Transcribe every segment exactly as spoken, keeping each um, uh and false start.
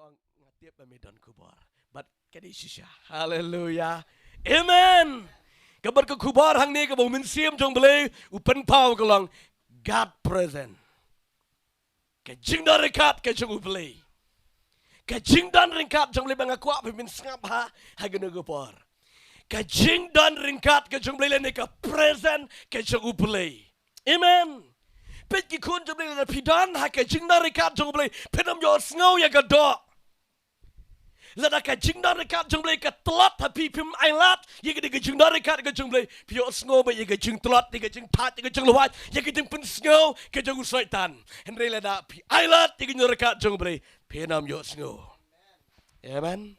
Nga tip ba me don khubor. Bad ka dei shisha. Haleluya. Amen. Ka bad ka khubor hangne kaba u Mynsiem jong U Blei u pynpaw ka long God present. Ka jingdon ryngkat ka jong U Blei. Ka jingdon ryngkat jong U Blei ba nga kwah phi phin sngap ha, ha kane ka por. Ka jingdon ryngkat ka jong U Blei lane ka present ka jong U Blei. Amen. Peit ki khun jong U Blei, lada phi don ha ka jingdon ryngkat jong U Blei, phin ym ïohsngew ïa ka doh. Lada ka jingdon ryngkat jong U Blei ka tlot ha phi, phim ailad ïa ka dei ka jingdon ryngkat ka jong U Blei, phi ïohsngew beit ïa ka jingtlot, ïa ka jingthait, ïa ka jinglwait, ïa ka jingpynsngew ka jong u Soitan. Hynrei lada phi ailad ïa ka jingdon ryngkat jong U Blei, phin ym ïohsngew. Amen.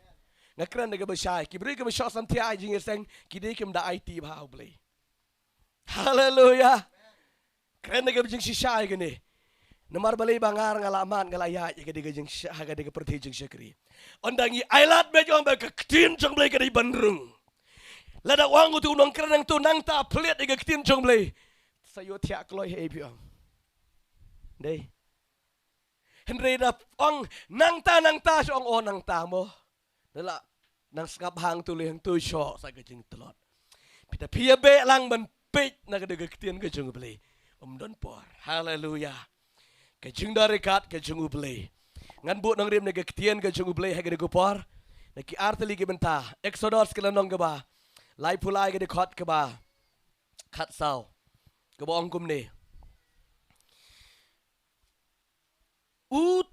Nga kren da kaba shai, ki briew kiba shoh samthiah ha jingïaseng, ki dei kim da aiti bha ha U Blei. Haleluya. Kren da kaba jingshisha ïa kane. Namar balei? Ba nga ruh nga la mad, nga la ïaid ïa ka dei ka jingshisha, ha ka dei ka pyrthei jingshakri. Ynda ngi ailad beit, ong ba ka ktien jong U Blei ka dei ban rung. Lada ong uto u nongkren hangto, nangta plie ïa ka ktien jong U Blei, sa ïoh thiah kloi hi, phi ong. Dei. Hynrei da ong nangta, nangta, shu ong, o, nangta mo. Da lah nang sngap hangto lei hangto, shoh sa ka jingtlot. Phi, da phi ïa beh lang ban peit na ka dei ka ktien ka jong U Blei, ym don por. Haleluya. Ka jingdon ryngkat ka jong U Blei. Ngan buh nongrim na ka ktien ka jong U Blei ha ka dei ka por. Na ki artylli ki bynta. Exodus ka lynnong kaba laiphew lai, ka dei khot kaba khatsaw, kaba ong kumne. U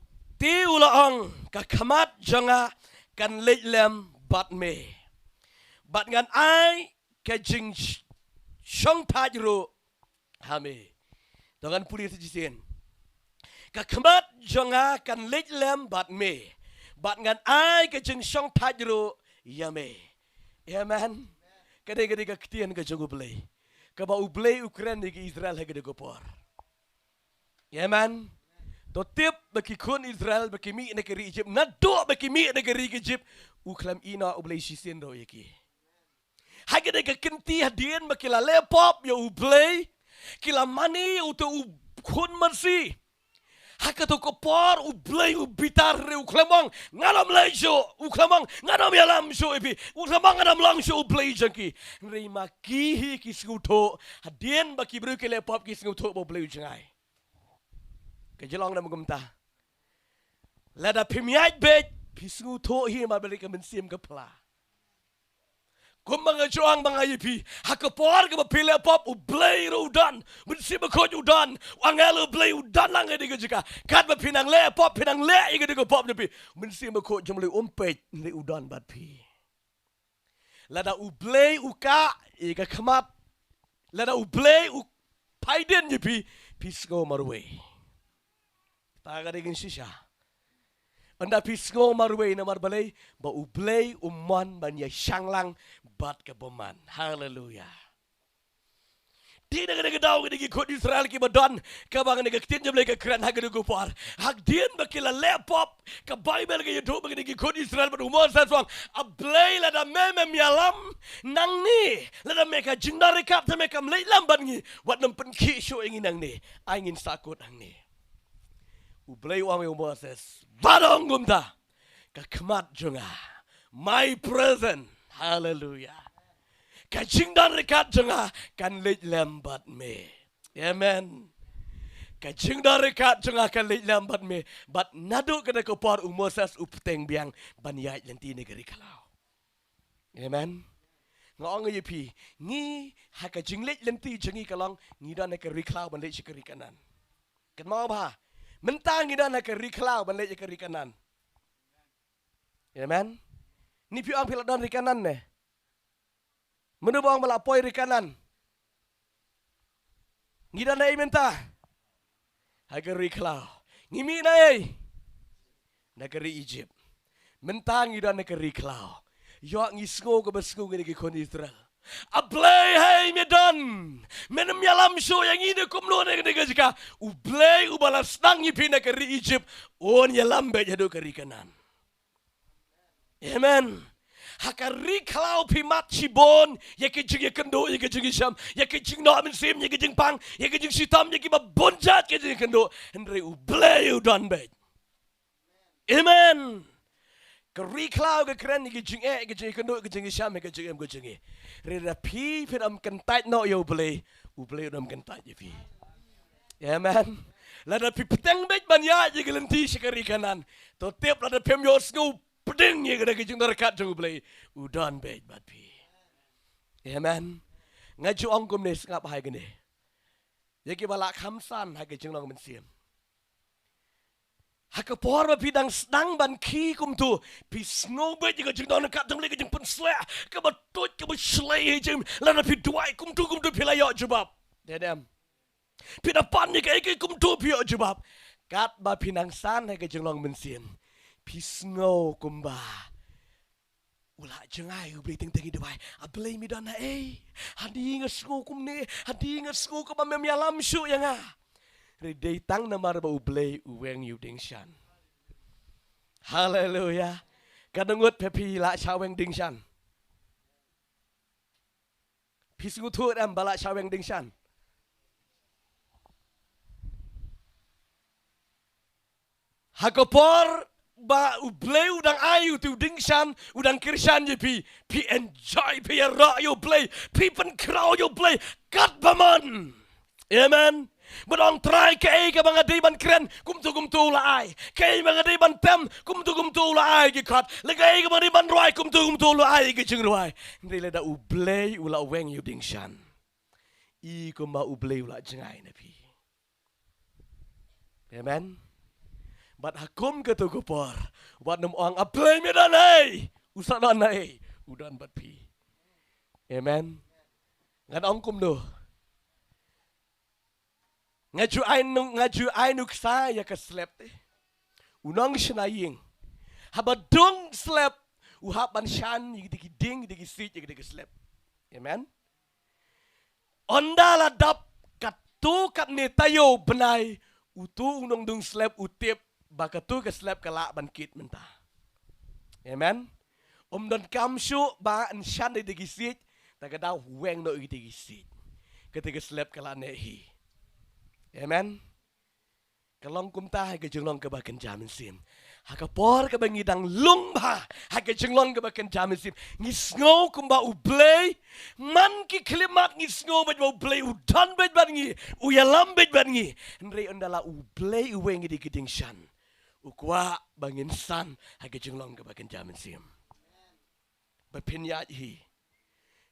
te u la ong, ka khmat jong nga kan leit lem bad me, bad ngan ai ka jingshongthait ruh ha me. To ngan pule sa shisien. Ka khmat jong nga kan leit lem bad me, bad ngan ai ka jingshongthait ruh ïa me. Amen. Ka dei, ka dei ka ktien ka jong U Blei, kaba U Blei u kren ïa ki Israel ha ka dei ka por. Amen. To tip ba ki khun Israel ba ki mih na ka ri Egypt, naduh ba ki mih na ka ri Egypt, u khlem ïehnoh U Blei shisien ruh ïa ki. Ha ka dei ka kynti hadien ba ki la leh pop ïa U Blei, ki la mane ïa uto u khun masi. Ha kato ka por U Blei u bitar, u khlem ong ngan ym leh shuh, u khlem ong ngan ym ïalam shuh ïa phi, u khlem ong ngan ym long shuh U Blei jong ki. Hynrei ma ki hi ki sngewthuh, hadien ba ki briew ki leh pop ki sngewthuh ba U Blei u jngai. Ka jinglong na mynta, lada phim ïaid beit, phi sngewthuh hi ma balei ka mynsiem ka phla. Kumba nga ju ong ba nga ïa phi, ha ka por kaba phi leh pop U Blei ruh u don, Mynsiem Bakhuid u don, u angel U Blei u don lang ha ka dei ka jaka. Katba phi nang leh pop, phi nang leh ïa ka dei ka pop jong phi, Mynsiem Bakhuid jong U Blei um peit, hynrei u don bad phi. Lada U Blei u kah ïa ka khmat, lada U Blei u phaidien ïa phi, phi sngew marwei. Ta ka dei ka jingshisha. Ynda phi sngew marwei namar balei? Ba U Blei um mon ban ïashang lang bad ka bymman. Haleluya. Te na ka dei ka daw ka dei ki khun Israel kiba don kaba ngan, ka ktien jong U Blei ka kren ha ka dei ka por, hadien ba ki la leh pop, ka Baibl ka ïathuh ba ka dei ki khun Israel bad u Moses u ong, A Blei, lada me mem ïalam nangne, lada me ka jingdon ryngkat te me kam leit lem bad ngi, wat nym pynkhih shuh ïa ngi nangne, ai ngin sahkut hangne. U Blei u ong ïa u Moses, wat ong kumta, ka khmat jong nga, my present, haleluya, ka jingdon ryngkat jong nga kan leit lem bad me. Amen. Ka jingdon ryngkat jong nga kan leit lem bad me. Bad naduh kata ka por u Moses u bteng biang ban ïaid lynti na ka ri khlaw. Amen. Nga ong ïa phi, ngi ha ka jingleit lynti jong ngi ka long ngi don ha ka ri khlaw ban leit sha ka ri Kanaan. Kynmaw bha, mynta ngi don ha ka ri khlaw ban leit sha ka ri Kanaan. Amen. Ni phi ong phi la don ri Kanaan ne? Mano ba ong ba la poi ri Kanaan? Ngi don na ei mynta? Ha ka ri khlaw. Ngi mih na ei? Na ka ri Egypt. Mynta ngi don na ka ri khlaw. Ïoh ngi sngew kaba sngew ngi na ki khun Israel. A Blei hei, me don. Me nym ïalam shuh ïa ngi ne kumno ne, ne ka jaka. U Blei uba la sdang ïa phi na ka ri Egypt, un ïalam beit haduh ka ri Kanaan. Amen. Ha ka ri khlaw phi mad shibun ïa ki jingïakynduh, ïa ki jingïashem, ïa ki jingnoh mynsiem, ïa ki jingpang, ïa ki jingshitom, ïa kiba bun jait ki jingïakynduh. Hynrei U Blei u don beit. Amen. Ka ri khlaw ka kren ïa ka jingeh, ka jingkynduh, ka jingïashem, ka jingim, ka jingim. Hynrei lada phi, phi ym kyntait noh ïa U Blei, U Blei um kyntait ïa phi. Amen. Lada phi pyrshang beit ban ïaid ïa ka lynti sha ka ri Kanaan, to tip lada phim ïohsngew pdeng ïa ka jingdon ryngkat jong U Blei, u don beit bad phi. Amen. Nga ju ong kumne, sngap ha kane. Ïa kiba la kham san ha ka jinglong mynsiem. Ha ka por ba phi dang sdang ban khie kumto, phi sngew beit ïa ka jingdon ryngkat jong U Blei, ka jingpynshlur, kaba tuid, kaba shlei ha jingim, lada phi duwai kumto kumto phi la ïoh jubab. Dei ne em? Phi da pan ïa kaei kaei kumto phi ïoh jubab. Katba phi nang san ha ka jinglong mynsiem, phi sngew kumba u la jngai U Blei teng teng, i duwai. A Blei, me don haei? Hadien nga sngew kumne, hadien nga sngew kumba mem ïalam shuh ïa nga. Hynrei dei tang namar ba U Blei u weng ïa u dieng shan. Haleluya. Katno ngut phi, phi la shah weng dieng shan? Phi sngewthuh em ba la shah weng dieng shan? Ha ka por ba U Blei u dang ai uto u dieng shan, u dang kyrshan ïa phi, phi enjoy, phi ïaroh ïa U Blei, phi pynkhraw ïa U Blei katba mon. Amen. Bad ong, Trai, kaei kaba nga dei ban kren, kumto kumto u la ai. Kaei ba nga dei ban tem, kumto kumto u la ai ki khot. Lada kaei kaba nga dei ban rwai, kumto kumto u la ai ki jingrwai. Hynrei lada U Blei u la weng ïa u dieng shan, i kumba U Blei u la jngai na phi. Amen. Bad ha kum kato ka por, wat nym ong, A Blei, me don haei? U sa don haei? U don bad phi. Amen. Ngan ong kumno. Nga ju ai nu-, nga ju ai nuksa ïa ka slep te. U nongshna ïing, haba dung slep, u hap ban shan ïa kita ki dieng, kita ki siej, ïa kita ki slep. Amen. Ynda la dap katto katne taïew bnai, uto u nongdung slep u tip ba kato ka slep ka lah ban kit mynta. Amen. Um donkam shuh ban shan ïa kita ki siej, te ka dei u weng noh ïa kita ki siej. Kata ka slep ka la neh hi. Amen. Ka long kumta ha ka jinglong kaba kynja mynsiem. Ha ka por kaba ngi dang lung bha ha ka jinglong kaba kynja mynsiem, ngi sngew kumba U Blei, man ki khyllipmat ngi sngew beit ba U Blei u don beit bad ngi, u ïalam beit bad ngi. Hynrei ynda la U Blei u weng ïa ki dieng shan, u kwah ba ngin san ha ka jinglong kaba kynja mynsiem. Ba phin ïaid hi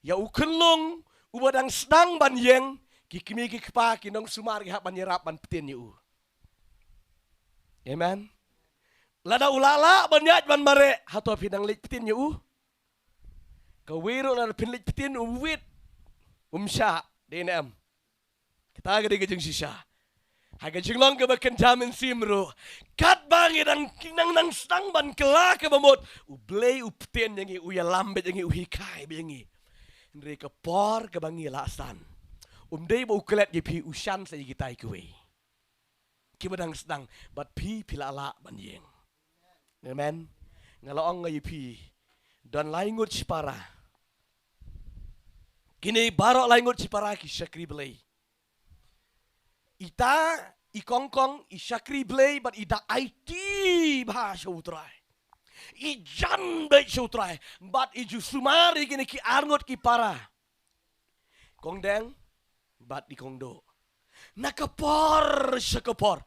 ïa u khunlung uba dang sdang ban ïeng, ki kmie ki kpa, ki nongsumar ki hap ban ïarap ban ptien ïa u. Amen. Lada u la lah ban ïaid ban mareh, hato phi nang leit ptien ïa u? Kawei ruh lada phin leit ptien, um wit, um shah, dei ne em? Kata ka dei ka jingshisha. Ha ka jinglong kaba kynja mynsiem ruh, katba ngi dang, nang, nang sdang ban kylla kaba mut, U Blei u ptien ïa ngi, u ïalam beit ïa ngi, u hikai beit ïa ngi. Hynrei ka por kaba ngi la san, um dei ba u klet ïa phi, u shan sa ïa kitai kiwei kiba dang sdang bad phi, phi la lah ban ïeng. Amen. Nga la ong ïa phi, don lai ngut shipara. Kine baroh lai ngut shipara ki shakri Blei. Ita i Kongkong i shakri Blei bad i da aiti bha sha U Trai. I jan beit sha U Trai bad i ju sumar ïa kine ki arngut ki para, Kong Deng bad i Kong Duh. Na ka por sha ka por,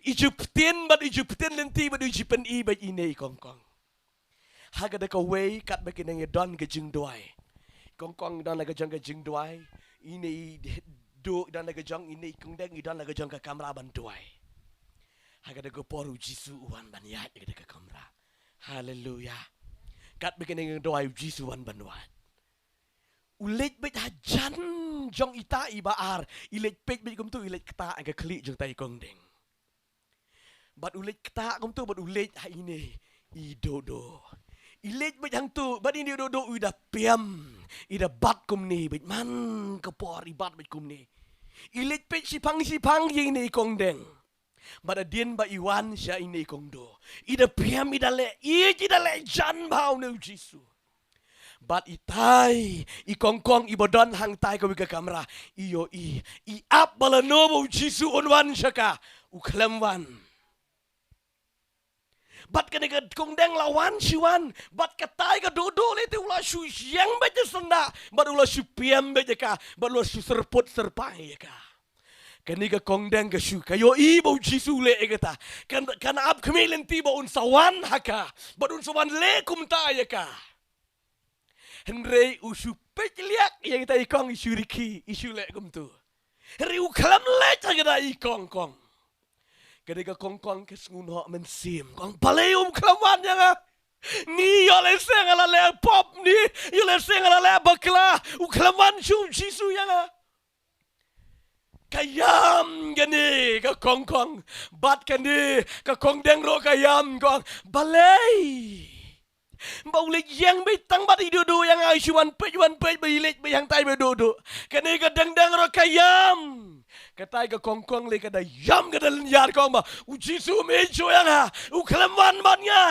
i ju ptien bad i ju ptien lynti bad i ju pyni beit ine i Kongkong. Ha kata kawei, katba kine ngi don ka jingduwai, i Kongkong i don la ka jong ka jingduwai, ine i Duh i don la ka jong, ine i Kong Deng i don la ka jong ka kamra ban duwai. Ha kata ka por U Jisu u wan ban ïaid ha kata ka kamra. Haleluya. Katba kine ngi duwai, U Jisu u wan ban wad. U leit beit hajan jong ita i ba ar, i leit peit beit kumto, i leit ktah ha ka khlieh jong ita i Kong Deng. Bad u leit ktah kumto bad u leit ha ine i Duh Duh. I leit beit hangto bad ine i Duh Duh i da pyrshang, i da bat kumne beit, man ka por i bat beit kumne. I leit peit shiphang shiphang ïa ine i Kong Deng. Bad hadien ba i wan sha ine i Kong Duh, i da pyrshang, i da leh, i, i da leh jan bha une U Jisu. Bad itai i Kongkong i ba don hangtai kawei ka kamra, i ïohi, i ap ba lano ba U Jisu un wan sha ka, u khlem wan. Bad kane ka kongdeng la wan shi wan, bad katai ka Dodo lei te u la shu ïeng beit ïa ka syndah, bad u la shu piem beit ïa ka, bad u la shu syrput syrpai ïa ka. Kane ka kongdeng ka shu, ka ïohi ba u Jisu u leh ïa kata. Kan, kan ap khmih lynti ba un sa wan ha ka, bad un sa wan leh kumta ïa ka. Hynrei u shu peit liak ïa kita i kong, i shu rikhi, i shu leh kumtu. Hynrei u khlem leit ha kita i kongkong. Kane ka kongkong ka sngew noh mynsiem. Kong, balei um khlem wan ïa nga? Ni ïoh lehse nga la leh pop, ni ïoh lehse nga la leh bakla. U khlem wan shuh u Jisu ïa nga. Ka ïam kane ka kongkong. Bad kane ka kongdeng ruh ka ïam, kong, balei? Ba u leit ïeng beit tang bad i Dodo ïa nga, i shu wan peit, wan peit, ba i leit beit hangtai bad Dodo. Kane ka dengdeng ruh ka ïam. Katai ka kongkong lei ka da ïam, ka da lynñiar, kong, ba u Jisu um ïeit shuh ïa nga, u khlem wan bad nga.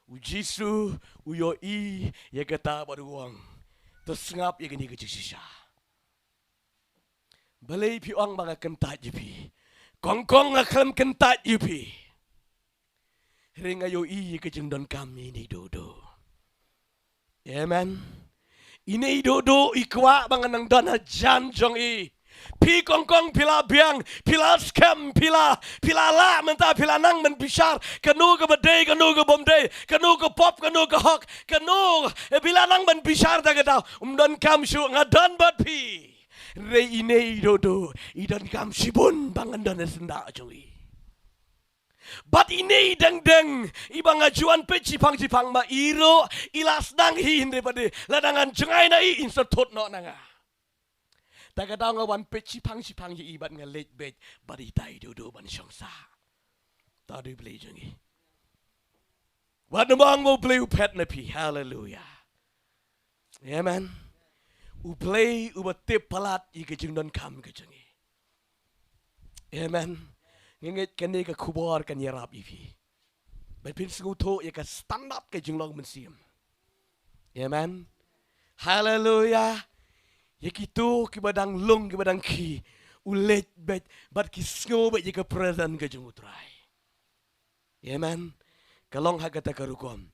U Jisu u ïohi ïa kata bad u ong, to sngap ïa kane ka jingshisha. Balei phi ong ba nga kyntait ïa phi? Kongkong, nga khlem kyntait ïa phi. Hynrei nga ïohi ïa ka jingdonkam ïa ine i Dodo. Amen. Ine i Dodo i kwah ba ngan nang don hajan jong i. Phi kongkong phi la biang, phi la skhem, phi la, phi la lah mynta, phi la nang ban bishar kano kaba dei, kano ka bym dei, kano ka pop, kano ka hok, kano, eh, phi la nang ban bishar da kata. Um donkam shuh, nga don bad phi. Hynrei ine i Dodo i donkam shibun ba ngan don ha syndah jong i. Bad ine i dengdeng, i ba nga ju wan peit shiphang shiphang, ma i ruh i la sdang hi, hynrei pat de lada ngan jngai na i, in sa thut noh na nga. Ta ka daw nga wan peit shiphang shiphang ïa i bad nga leit beit bad itai i Dodo ban shong sah. Ta dei u Blei jong i. Wat nym ong ba u Blei u phet na phi. Haleluia. Amen. U Blei uba tip palat ïa ka jingdonkam ka jong i. Amen. Nga ngeit kane ka khubor kan ïarap ïa phi. Ba phin sngewthuh ïa ka standard ka jinglong mynsiem. Amen. Haleluia. Ïa kito kiba dang lung, kiba dang khie, u leit beit bad ki sngew beit ïa ka presence ka jong u Trai. Amen. Ka long ha kata ka rukom.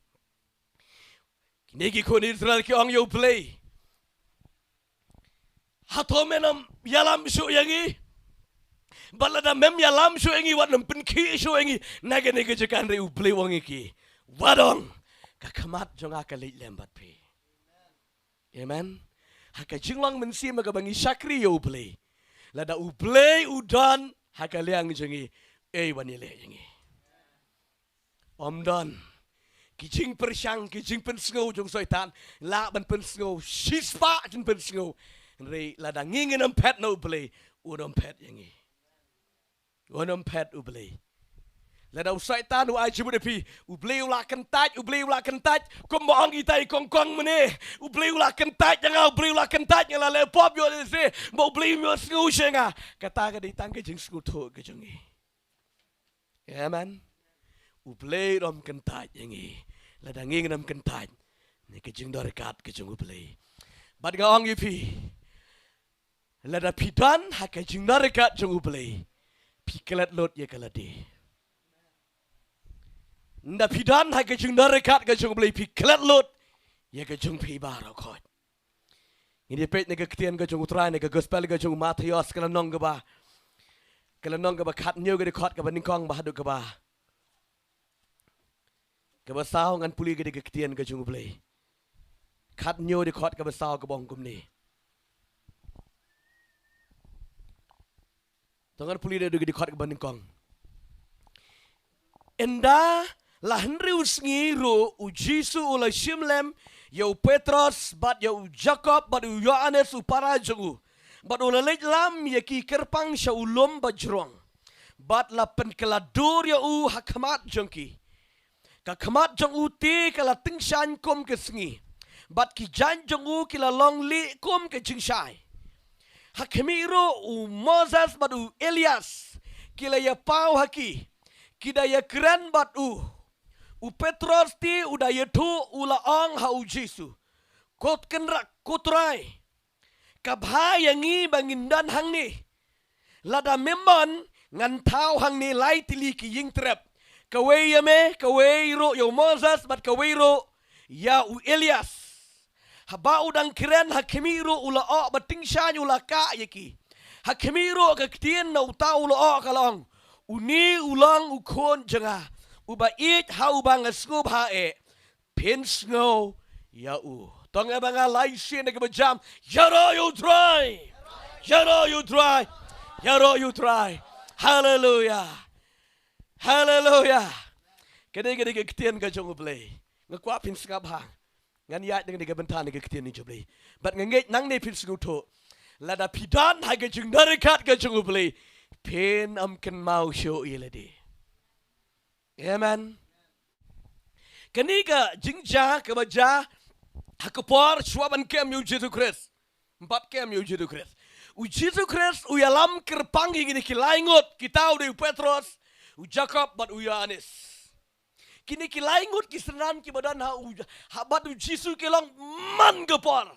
Kine ki khun Israel ki ong ïa u Blei, hato men ym ïalam shuh ïa ngi? Bad lada mem ïalam shuh ïa ngi, wat nym pynkhih shuh ïa ngi na kane ka jaka. Hynrei u Blei u ong ïa ki, wat ong, ka khmat jong nga ka leit lem bad phi. Amen. Ha ka jinglong mynsiem ha kaba ngi shakri ïa u Blei, lada u Blei u don ha ka liang jong ngi, ei wan ïaleh ïa ngi? Ym don. Ki jingpyrshang, ki jingpynsngew jong u Soitan lah ban pynsngew shispah jingpynsngew. Hynrei lada ngi ngin ym phet na u Blei, un ym phet ïa ngi. Un ym phet u Blei. Lada u Soitan u ai jingmut ïa phi, u Blei u la kyntait, u Blei u la kyntait, kumba ong itai i kongkong mynne, u Blei u la kyntait ïa nga, u Blei u la kyntait, nga la leh pop ïoh lehse, ba u Blei um ïohsngew sha nga. Kata ka dei tang ka jingsngewthuh ka jong ngi. Amen. U Blei u ym kyntait ïa ngi lada ngi ngin ym kyntait na ka jingdon ryngkat ka jong u Blei. Bad nga ong ïa phi, lada phi don ha ka jingdon ryngkat jong u Blei, phi klet lut ïa ka lade. Lada phi don ha ka jingdon ryngkat ka jong u Blei, phi klet lut ïa ka jong phi baroh khoit. Ngin ïa peit na ka ktien ka jong u Trai, na ka gospel ka jong u Mathaios, ka lynnong kaba, ka lynnong kaba khathynñiew, ka dkhot kaba nyngkong bad haduh kaba, kaba saw. Ngan pule ka dei ka ktien ka jong u Blei. Khathynñiew, dkhot kaba saw, kaba ong kumne. To ngan pule da u dkhot kaba nyngkong. Ynda la hynriew sngi ruh u Jisu u la shim lem ïa u Petros bad ïa u Jakob bad u Ïohannes u para jong u, bad u la leit lam ïa ki kyrpang sha u lum bajrong, bad la pynkylla dur ïa u ha khmat jong ki. Ka khmat jong u te ka la tyngshaiñ kum ka sngi, bad ki jaiñ jong u ki la long lieh kum ka jingshai. Ha khmih ruh u Moses bad u Elias ki la ïa paw ha ki, ki da ïa kren bad u. U Petros te u da ïathuh, u la ong ha u Jisu, Ko Kynrad, ko Trai, ka bha ïa ngi ba ngin don hangne. Lada mem mon, ngan thaw hangne lai tylli ki ïing trep, Kawei ïa me, kawei ruh ïa u Moses, bad kawei ruh ïa u Elias. Haba u dang kren ha khmih ruh u la ong ba tyngshaiñ u la kah ïa ki. Ha khmih ruh ka ktien na uta u la ong ka la ong, "Une u long u khun jong nga, uba ïeit ha uba nga sngewbha eh. Phin sngew ïa u." Tang ïa ba nga lai sien da kaba jam. Ïaroh ïa u Trai. Ïaroh ïa u Trai. Ïaroh ïa u Trai. Haleluia. Haleluia. Kane, kane ka ktien ka jong U Blei. Nga kwah phin sngap ha. Ngan ïaid na kane ka bynta na ka ktien jong U Blei. Bad nga ngeit nangne phin sngewthuh. Lada phi don ha ka jingdon ryngkat ka jong U Blei, phin ym kynmaw shuh ïa lade. Amen. Kane ka jingjia kaba jia ha ka por shuwa ban kem ïa u Jisu Khrist. Ban kem ïa u Jisu Khrist. U Jisu Khrist u ïalam kyrpang ïa kine ki lai ngut, kita u dei u Petros, u Jakob bad u Ïoannis. Kine ki lai ngut ki synran kiba don ha u, ha bad u Jisu ki long man ka por.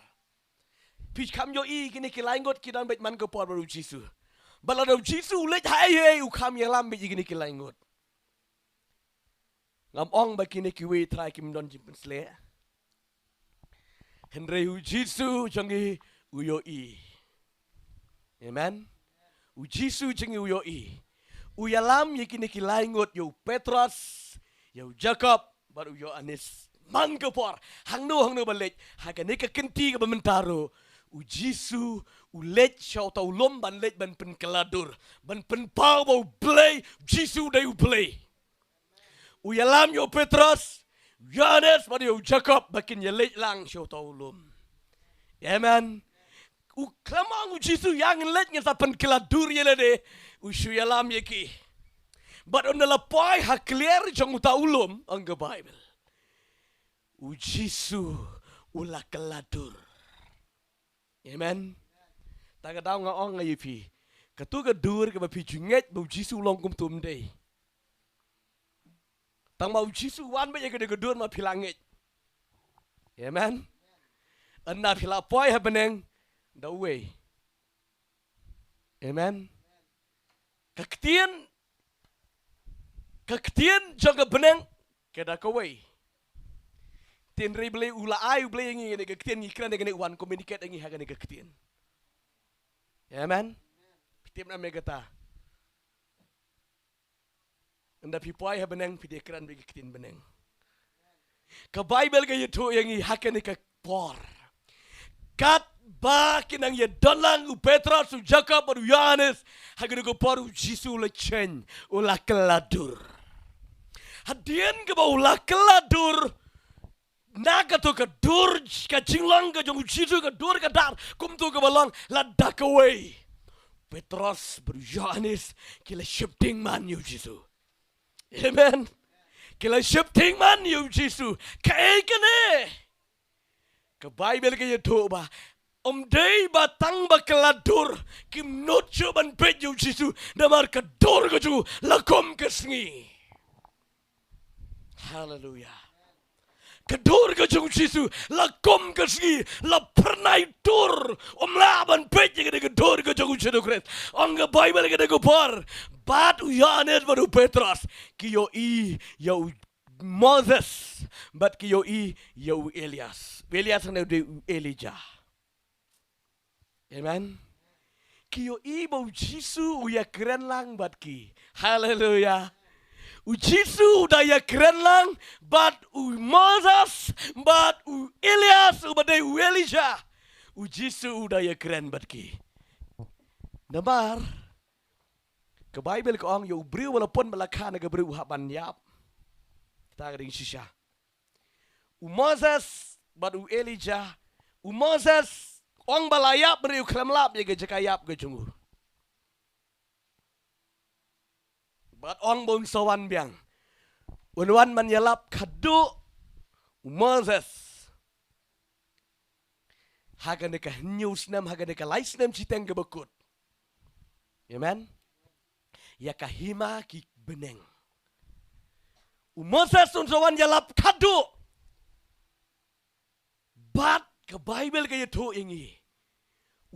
Phi kham ïohi kine ki lai ngut ki don beit man ka por bad u Jisu. Bad lada u Jisu u leit ha ei ei u kham ïalam beit ïa kine ki lai ngut. Ngam ong ba kine kiwei Trai kim don jingpynsleh. Hynrei u Jisu jong ngi u ïohi. Amen. U Jisu jong ngi u ïohi. U ïalam ïa kine ki lai ngut, ïa u Petros, ïa u Jakob bad u Ïoannis. Man ka por, hangno hangno ba leit, ha kane ka kynti kaba mynta ruh, u Jisu u leit sha uta u lum ban leit ban pynkylla dur, ban pynpaw ba U Blei, u Jisu u dei U Blei. U ïalam ïa u Petros, u Ïoannis bad ïa u Jakob ba kin ïaleit lang sha uta u lum. Amen. U khlem ong u Jisu, "Ïa ngin leit ngin sa pynkylla dur ïa lade." U shu ïalam ïa ki. Bad ynda la poi ha kliar jong uta u lum, ong ka Baibl, u Jisu u la kylla dur. Amen. Ta ka daw nga ong ïa phi, katu ka dur kaba phi ju ngeit ba u Jisu u long kumtu um dei. Tang ma u Jisu u wan beit ïa kane ka dur ma phi la ngeit. Amen. Ynda phi la poi ha bneng da uwei. Amen. Ka ktien, ka ktien jong ka bneng ka da kawei. Hynrei Blei u la ai, U Blei ïa ngi kane ka ktien, ngi kren ïa kane, u wan communicate ïa ngi ha kane ka ktien. Amen. Phi tip na me kata. Ynda phi poi ha bneng phi dei kren bad ka ktien bneng. Ka Baibl ka ïathuh ïa ngi ha kane ka por, katba ki nang ïadon lang u Petros, u Jakob bad u Ïoannis, ha kane ka por u Jisu u la change, u la kylla dur. Hadien kaba u la kylla dur, na katu ka dur, ka jinglong ka jong u Jisu, ka dur ka dar kumtu kaba long, la da kawei. Petros bad u Ïoannis ki la sheptieng man ïa u Jisu. Amen. Ki la sheptieng man ïa u Jisu. Kaei kane? Ka Baibl ka ïathuh ba ym dei ba tang ba kylla dur kim nud shuh ban peit ïa u Jisu, namar ka dur ka jong u la kum ka sngi. Haleluia. Ka dur ka jong u Jisu la kum ka sngi, la phyrnai dur. Ym lah ban peit ïa ka dur ka jong u Jisu Khrist. Ong ka Baibl ka dei ka por, bad u Ïoannis bad u Petros ki ïohi ïa u Moses, bad ki ïohi ïa u Elias. U Elias hangne u dei u Elijah. Amen. Ki ïohi ba u Jisu u ïakren lang bad ki. Haleluia. U Jisu u da ïakren lang bad u Moses, bad u Elias, uba dei u Elijah. U Jisu u da ïakren bad ki. Namar ka Baibl ka ong ïa u briew ba la pun ba la kha na ka briew u hap ban ïap. Kata ka dei shisha. U Moses bad u Elijah, u Moses ong ba la ïap, hynrei u khlem lap ïa ka jaka ïap ka jong u. Bad ong ba un sa wan biang. Un wan ban ïalap khadduh u Moses ha kane ka hynñiew snem, ha kane ka lai snem shiteng kaba kut. Amen. Ïa ka hima ki bneng. U Moses un sa wan ïalap khadduh. Bad ka Baibl ka ïathuh ïa ngi,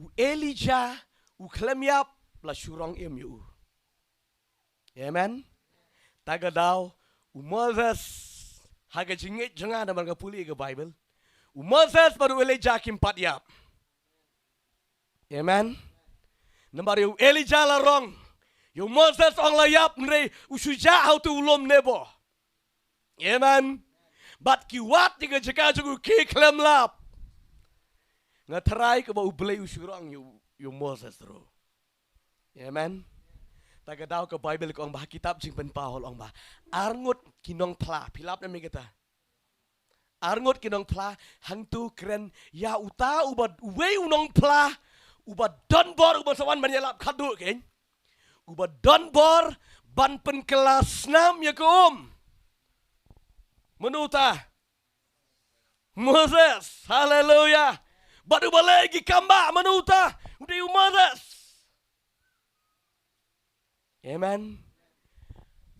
u Elijah u khlem ïap, la shu rong im ïa u. Amen. Ta ka daw U Moses, ha ka jingngeit jong nga namar nga pule ka Bible. U Moses bad u Elijah kim pat ïap. Amen. Namar ïa u Elijah la rong. Ïa u Moses ong la ïap hynrei u shu jah ha uto u lum Nebo. Amen. Bad ki wad ïa ka jaka jong u ki khlem lap. Nga tharai kaba U Blei u shu rong ïa u, ïa u Moses ruh. Amen. Ta ka daw ka Bible ka ong ba ha kitab Jingpynpaw la ong ba arngut ki nongphla, phi lap ne em kata? Arngut ki nongphla, hangto kren ïa uta uba, uwei u nongphla uba don bor, uba sa wan ban ïalap khadduh, keiñ. Uba don bor ban pynkylla snam ïa ka um. Mano uta? Moses. Haleluya. Bad uba leh ki kam bah, mano uta? U dei u Moses. Amen.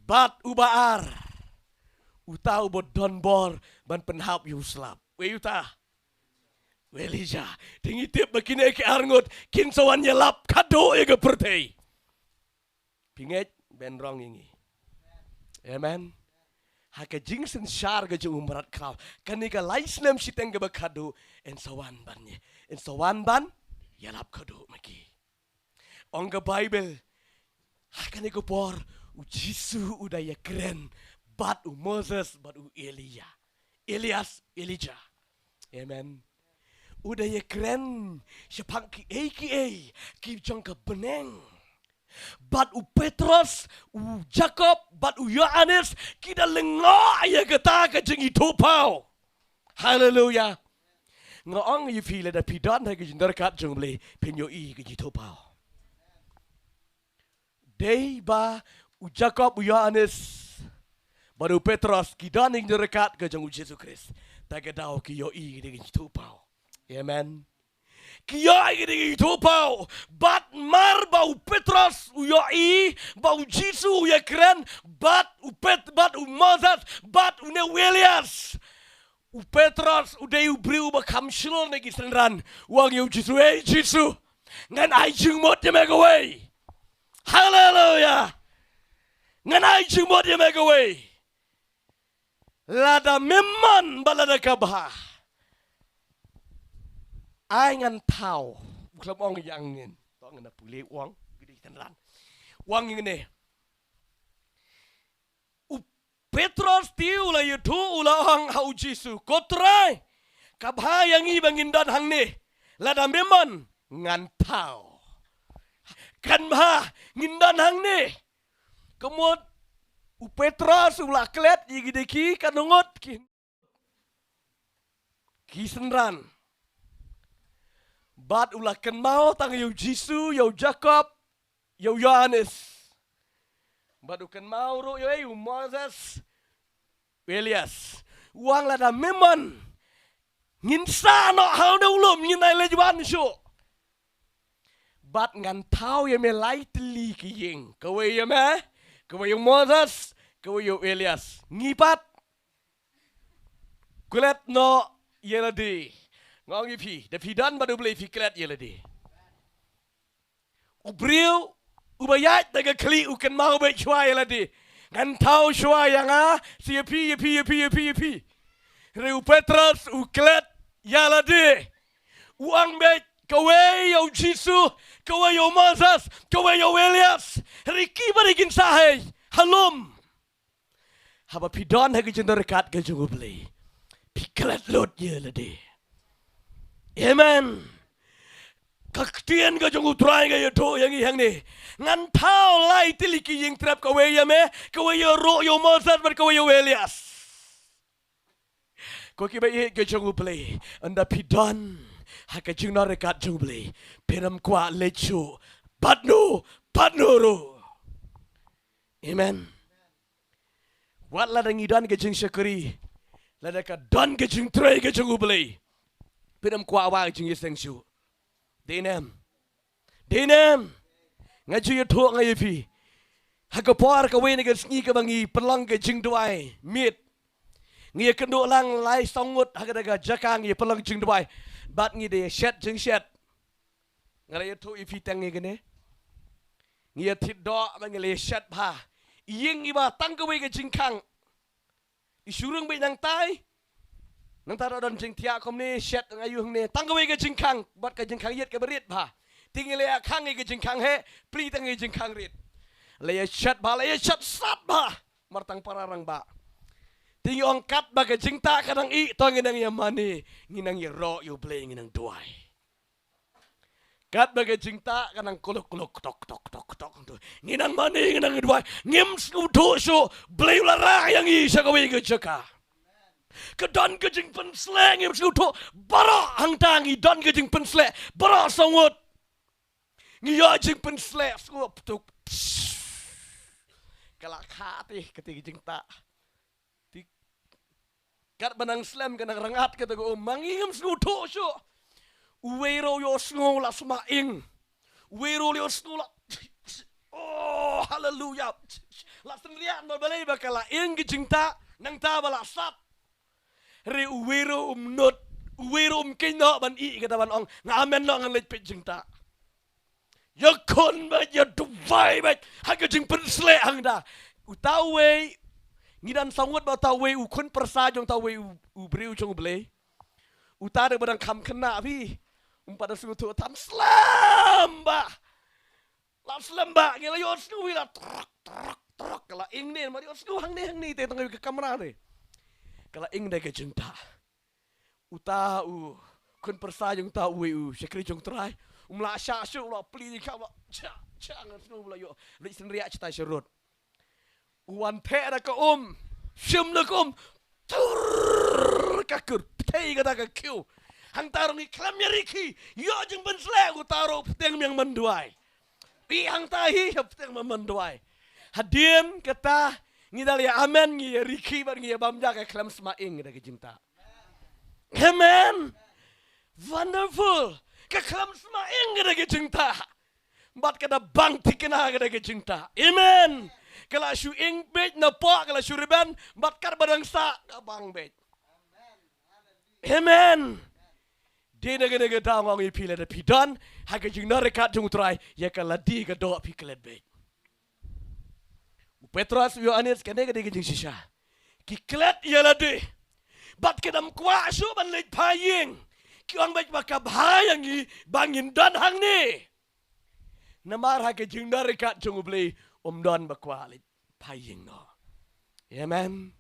Bad uba ar, uta uba don bor ban pynhap ïa u slap. Uei uta? U Elijah. Te ngi tip ba kine ki arngut kin sa wan ïalap khadduh ïa ka pyrthei. Phi ngeit? Ban rong ïa ngi. Amen. Ha ka jingsynshar ka jong u mrad khraw, kane ka lai snem shiteng kaba khadduh yn sa wan ban ïa, yn sa wan ban ïalap khadduh ma ki. Ong ka Bible, ha kane ka por u Jisu u da ïakren bad u Moses bad u Elijah. Elias, Elijah. Amen. U da ïakren shaphang kiei kiei ki jong ka bneng. Bad u Petros, u Jakob bad u Ïohannes ki da lyngngoh ïa kata ka jingithuhpaw. Haleluya. Nga ong ïa phi, lada phi don ha ka jingdyrkhat jong U Blei, phin ïohi ka jingithuhpaw. Dei ba u Jakob, u Ïohannes bad u Petros ki don ha ka jingdyrkhat ka jong U Jisu Khrist, ta ka daw ki ïohi ka jingithuhpaw. Amen. Ki ïohi ka jingithuhpaw. Bad mar ba u Petros u ïohi ba u Jisu u ïakren bad u Pet-, bad u Moses bad une u Elias, u Petros u dei u briew uba kham shlur na ki synran. U ong ïa u Jisu, "Ei Jisu, ngan ai jingmut ïa me kawei. Haleluya. Ngan ai jingmut ïa me kawei. Lada mem mon bad lada ka bha, ai ngan thaw." U khlem ong ïa ngin. To ngan pule, u ong ïa ki synran. U ong ïa ngin, eh. U Petros te u la ïathuh, u la ong ha u Jisu, "Ko Trai, ka bha ïa ngi ba ngin don hangne. Lada mem mon, ngan thaw. Kan bha, ngin don hangne." Ka mut u Petros u la klet ïa ki dei ki, ka nongot ki, ki synran. Bad u la kynmaw tang ïa u Jisu, ïa u Jakob, ïa u Ïohannes. Bad u kynmaw ruh ïa u Moses, u Elias. U ong, "Lada mem mon, ngin sah noh ha une u lum, ngin ym leit wan shuh. Bad ngan thaw ïa me lai tylli ki ïing. Kawei ïa me, kawei ïa u Moses, kawei ïa u Elias. Ngi pat klet noh ïa lade." Nga ong ïa phi, da phi don bad U Blei phi klet ïa lade. U briew uba ïaid da ka khlieh u kynmaw beit shuwa ïa lade. "Ngan thaw shuwa ïa nga, sa ïa phi, ïa phi, ïa phi, ïa phi, ïa phi." Hynrei u Petros u klet ïa lade. U ong beit, "Kawei ïa u Jisu, kawei ïa u Moses, kawei ïa u Elias." Hynrei ki ba dei kin sah ei ha lum? Haba phi don ha ka jingdyrkhat ka jong U Blei, phi klet lut ïa lade. Amen. Ka ktien ka jong U Trai ka ïathuh ïa ngi hangne, "Ngan thaw lai tylli ki ïing trep, kawei ïa me, kawei ïa ruh ïa u Moses bad kawei ïa u Elias." Ko ki ba ïeit ka jong U Blei, ynda phi don ha ka jingdyrkhat jong U Blei, phin ym kwah leit shuh bad no, bad no ruh. Amen. Wat lada ngi don ka jingshakri, lada ka don ka jingtrei ka jong U Blei, phin ym kwah wad ka jingïaseng shuh. Dei ne em? Dei ne em? Nga ju ïathuh nga ïa phi. Ha ka por kawei na ka sngi kaba ngi pynlong ka jingduwai miet, ngi ïakynduh lang lai saw ngut ha kata ka jaka, ngi ïa pynlong jingduwai. Bad ngi da ïa shet jingshet. Nga la ïathuh ïa phi tang ïa kane. Ngi ïa thied doh bad ngi la ïa shet bha. Ïing iba tang kawei ka jingkhang. I shu rung beit nangtai. Nangta ruh don jingthiah kumne, shet nga ïoh hangne. Tang kawei ka jingkhang, bad ka jingkhang ïit kaba rit bha. Te ngi la ïa khang ïa ka jingkhang heh, plie tang ïa ka jingkhang rit. La ïa shet bha, la ïa shet sat bha. Mar tang para rangbah. Te ngi ong katba ka jingtah ka dang ih, to ngi nang ïa mane, ngi nang ïaroh ïa U Blei, ngi nang duwai. Katba ka jingtah ka nang kluk kluk, tok tok tok tok. Ngi nang mane, ngi nang duwai. Ngim sngewthuh shuh, Blei u la rah ïa ngi sha kawei ka jaka. Ka don ka jingpynsleh, ngim sngewthuh. Baroh hangta ngi don ka jingpynsleh. Baroh saw ngut. Ngi ïoh jingpynsleh, sngewthuh. Ka la kha te, kata ka jingtah. Te katba nang slem ka nang rngat kata ka um, ma ngi ngim sngewthuh shuh. Uwei ruh u ïohsngew la sma ing. Uwei ruh u ïohsngew la, oh, haleluya. La synriah namar balei ba ka la ing ka jingtah, nangta ba la sat. Hynrei uwei ruh um nud, uwei ruh um kynnoh ban ih kata ban ong, nga amen noh, ngan leit peit jingtah. Ïakhun beit, ïa duwai beit ha ka jingpynsleh hangta. Uta uwei, ngi don saw ngut, bad uta uwei u khun pyrsa jong uta uwei u, u briew jong U Blei. Uta dei ba dang kham khynnah phi. Um pat da sngewthuh tam, slem bha. La slem bha, ngi la ïohsngew hi la trok trok trok, ka la ing ne, mar ïohsngew hangne hangne te tang ka kamra te. Ka la ing da ka jingtah. Uta u khun pyrsa jong uta uwei u shakri jong U Trai um lah shah shuh, u la plie jingkhang, u la cha cha, ngan sngew ba la ïoh. Leit synriah shatai sharud. U wan theh da ka um, shim da ka um, tur, ka kur pthei kata ka khiew. Hangta ruh ngi khlem ïa rikhi, ïoh jingpynsleh, uta ruh pteng miang ban duwai. Ih hangta hi, ïa pteng miang ban duwai. Hadien kata ngi dal ïa amen, ngi ïa rikhi bad ngi ïa bam ja, ka khlem sma ing da ka jingtah. Amen. Wonderful. Ka khlem sma ing da ka jingtah. Bad ka da bang thikna ka da ka jingtah. Amen. Ka la shu ing beit napoh, ka la shu rben, bad katba dang sah ka bang beit. Amen. Dei na kane ka daw nga ong ïa phi, lada phi don ha ka jingdon ryngkat jong U Trai, ïa ka lade ka doh phi klet beit. U Petros, u Ïoannis, kane ka dei ka jingshisha. Ki klet ïa lade. Bad ki dang kwah shuh ban leit phai ïing. Ki ong beit ba ka bha ïa ngi ba ngin don hangne. Namar ha ka jingdon ryngkat jong U Blei, um don ba kwah leit phai ïing noh. Amen.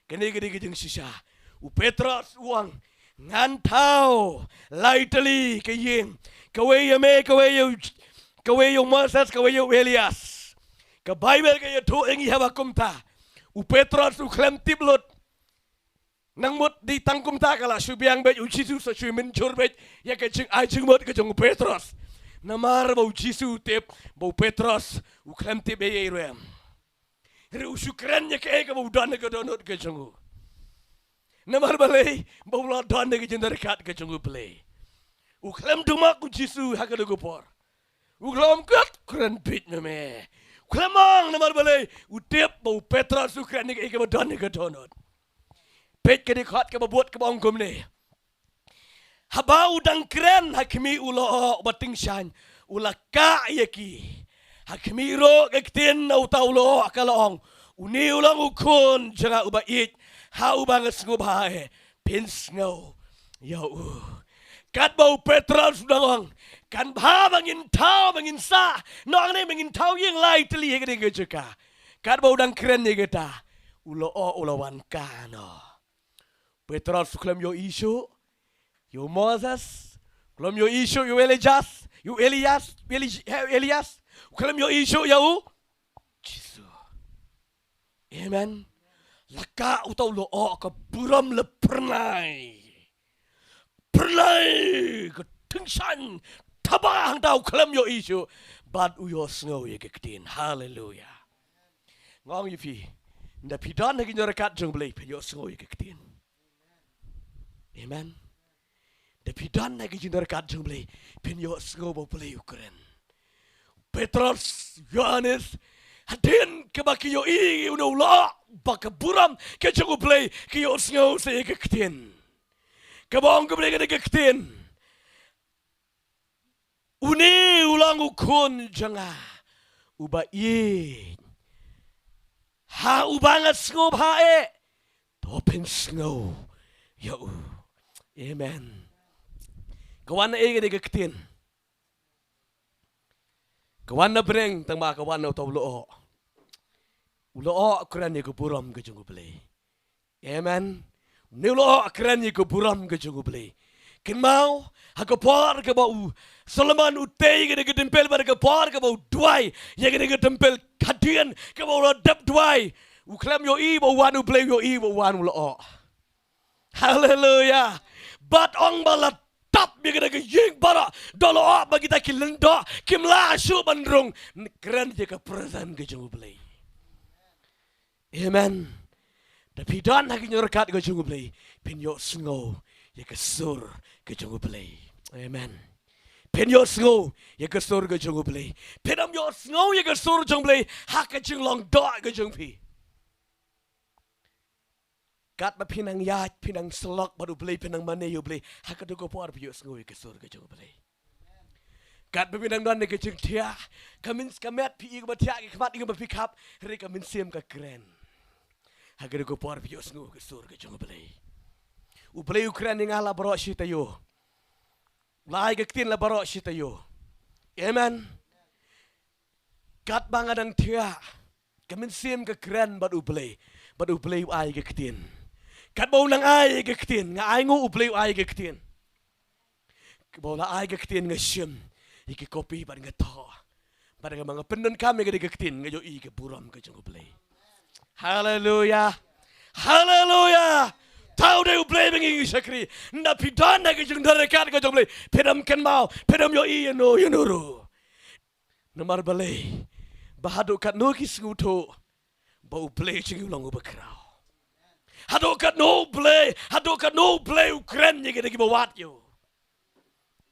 Kane ka dei ka jingshisha. U Petros u ong, ngan thaw lai tylli ka ïing. Kawei ïa me, kawei ïa u, kawei ïa u Moses, kawei ïa u Elias. Ka Baibl ka ïathuh ïa ngi haba kumta. U Petros u khlem tip lut. Nang mut dei tang kumta ka la shu biang beit, U Jisu sa shu mynjur beit ïa ka jingai jingmut ka jong u Petros. Namar ba U Jisu u tip ba u Petros u khlem tip ei ei ruh em. Hynrei u shu kren ïa kaei kaba u don ha ka dohnud ka jong u. Namar balei? Ba u la don ha ka jingdon ryngkat ka jong U Blei. U khlem duma U Jisu ha kata ka por. U khlem kat kren beit ma me. U khlem ong, namar balei? U tip ba u Petros u kren ïa kaei kaba don ha ka dohnud. Peit ka dkhot kaba bud kaba ong kumne. Haba u dang kren ha khmih u lyoh uba tyngshaiñ, u la kah ïa ki. Ha khmih ruh ka ktien na uta u lyoh ka la ong, une u long u khun jong nga uba ïeit, ha uba nga sngewbha eh, phin sngew ïa u. Katba u Petros u dang ong, kan bha ba ngin thaw, ba ngin sah, nong ne ba ngin thaw ïing lai tylli ha kane ka jaka. Katba u dang kren ïa kata, u lyoh u la wan kah noh. Petros u khlem ïohi shuh ïa u Moses, u khlem ïohi shuh ïa u Elijah, ïa u Elias, ïa u Eli-, ïa u Elias, u khlem ïohi shuh ïa u Jisu. Amen. La kah uta u lyoh, ka burom la phyrnai. Phyrnai, ka tyngshaiñ, thaba hangta u khlem ïohi shuh. Bad u ïohsngew ïa ka ktien. Haleluia. Nga ong ïa phi, lada phi don ha ka jingdon ryngkat jong U Blei, phin ïohsngew ïa ka ktien. Amen. Lada phi don ha ka jingdon ryngkat jong U Blei, phin ïohsngew ba U Blei u kren. Petros, Ïoannis, hadien kaba ki ïohi ïa une u lyoh, ba ka burom ka jong U Blei, ki ïohsngew sa ïa ka ktien. Kaba ong ka Blei kane ka ktien. Une u long u khun jong nga uba ïeit, ha uba nga sngewbha eh. To phin sngew ïa u. Amen. Ka wan na ei kane ka ktien? Ka wan na bneng, tang ba ka wan na uta u lyoh. U lyoh u kren ïa ka burom ka jong U Blei. Amen. Une u lyoh u kren ïa ka burom ka jong U Blei. Kynmaw, ha ka por kaba u Solomon u tei ïa kane ka templ, bad ha ka por kaba u duwai ïa kane ka templ hadien kaba u la dep duwai, u khlem ïohi ba u wan U Blei, u ïohi ba u wan u lyoh. Haleluya. Bad ong ba la tap ïa kane ka ïing baroh da u lyoh, ba kita ki lyngdoh kim lah shuh ban rung. Kren ïa ka presence ka jong U Blei. Amen. Da phi don ha ki jingryngkat ka jong U Blei, phin ïohsngew ïa ka sur ka jong U Blei. Amen. Phin ïohsngew ïa ka sur ka jong U Blei. Phin ym ïohsngew ïa ka sur jong U Blei ha ka jinglong doh ka jong phi. Katba phi nang ïaid, phi nang syllok bad U Blei, phi nang mane ïa U Blei, ha kato ka por phi ïohsngew ïa ka sur ka jong U Blei. Katba phi nang don ïa ka jingthiah, ka min, ka met phi i kaba thiah, ka khmat i kaba phi khap, hynrei ka mynsiem ka kren. Ha kato ka por phi ïohsngew ïa ka sur ka jong U Blei. U Blei u kren ïa nga la baroh shi taïew. La ai ka ktien la baroh shi taïew. Amen. Katba nga dang thiah, ka mynsiem ka kren bad U Blei, bad U Blei u ai ka ktien. Katba u nang ai ka ktien, nga ainguh U Blei u ai ka ktien. Katba u la ai ka ktien nga shim ïa ki kopi bad nga thoh. Bad katba nga pyndonkam ïa ka ktien nga ïohi ka burom ka jong U Blei. Haleluya. Haleluya. Tau dei U Blei ba ngi shakri. Ynda phi don ha ka jingdon ryngkat ka jong U Blei, phin ym kynmaw, phin ym ïohi ïa no ïa no ruh. Namar balei? Ba haduh katno ki sngewthuh ba U Blei jong ngi u long uba khraw. Haduh katno U Blei, haduh katno U Blei u kren ïa kita kiba wad ïa u.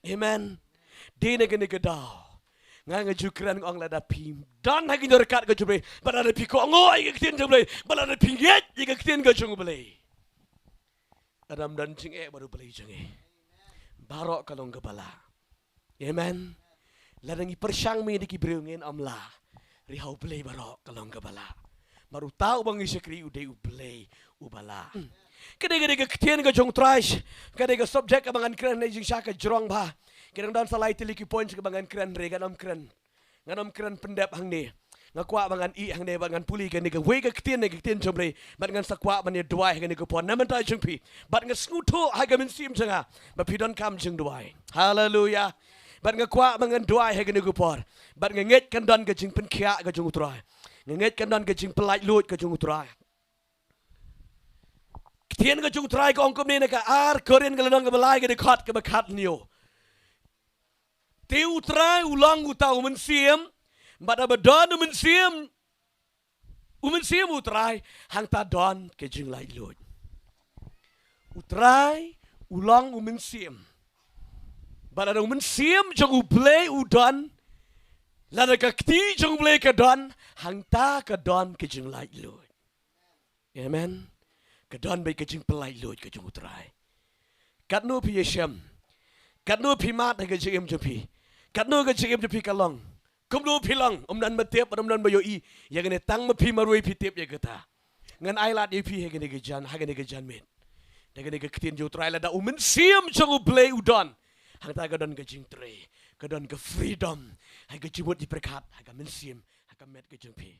Amen. Dei na kane ka daw nga nga ju kren, nga ong lada phi don ha ka jingdon ryngkat ka jong U Blei, bad lada phi kohnguh ïa ka ktien jong U Blei, bad lada phi ngeit ïa ka ktien ka jong U Blei, lada ym don jingeh bad U Blei jong ngi, baroh ka long kaba lah. Amen. Lada ngi pyrshang mih da ki briew ngin ym lah. Hynrei ha U Blei baroh ka long kaba lah. Namar uta uba ngi shakri u dei U Blei uba lah. Ka dei, ka dei ka ktien ka jong U Trai. Ka dei ka subject kaba ngan kren ne jingshai ka jrong bha. Ki dang don sa lai tylli ki point kaba ngan kren, hynrei ngan ym kren. Ngan ym kren pyndep hangne. Nga kwah ba ngan ïeh hangne bad ngan pule kane kawei ka ktien, ne ka ktien jong U Blei. Bad ngan sa kwah ban ïa duwai ha kane ka por na bynta jong phi. Bad nga sngewthuh ha ka mynsiem jong nga ba phi donkam jingduwai. Haleluya. Bad nga kwah ba ngan duwai ha kane ka por. Bad nga ngeit kan don ka jingpynkhiah ka jong U Trai. Nga ngeit kan don ka jingpynlait luid ka jong U Trai. Ktien ka jong U Trai ka ong kumne na ka ar Korinth ka lynnong kaba lai ka dkhot kaba khathynñiew. Te U Trai u long uta u mynsiem, bad haba don u mynsiem, u mynsiem U Trai, hangta don ka jinglaitluid. U Trai u long u mynsiem. Bad lada u mynsiem jong U Blei u don, lada ka kti jong U Blei ka don, hangta ka don ka jinglaitluid. Amen. Ka don beit ka jingpynlaitluid ka jong U Trai. Katno phi ïashem? Katno phi mad ha ka jingim jong phi? Katno ka jingim jong phi ka long? Kumno phi long? Ym don ba tip, ym don ba ïohi. Ïa kane tang ma phi marwei phi tip ïa kata. Ngan ai lad ïa phi ha kane ka jan, ha kane ka janmiet. Da kane ka ktien jong U Trai, lada u mynsiem jong U Blei u don, hangta ka don ka jingtrei, ka don ka freedom ha ka jingmut jingpyrkhat, ha ka mynsiem, ha ka met ka jong phi.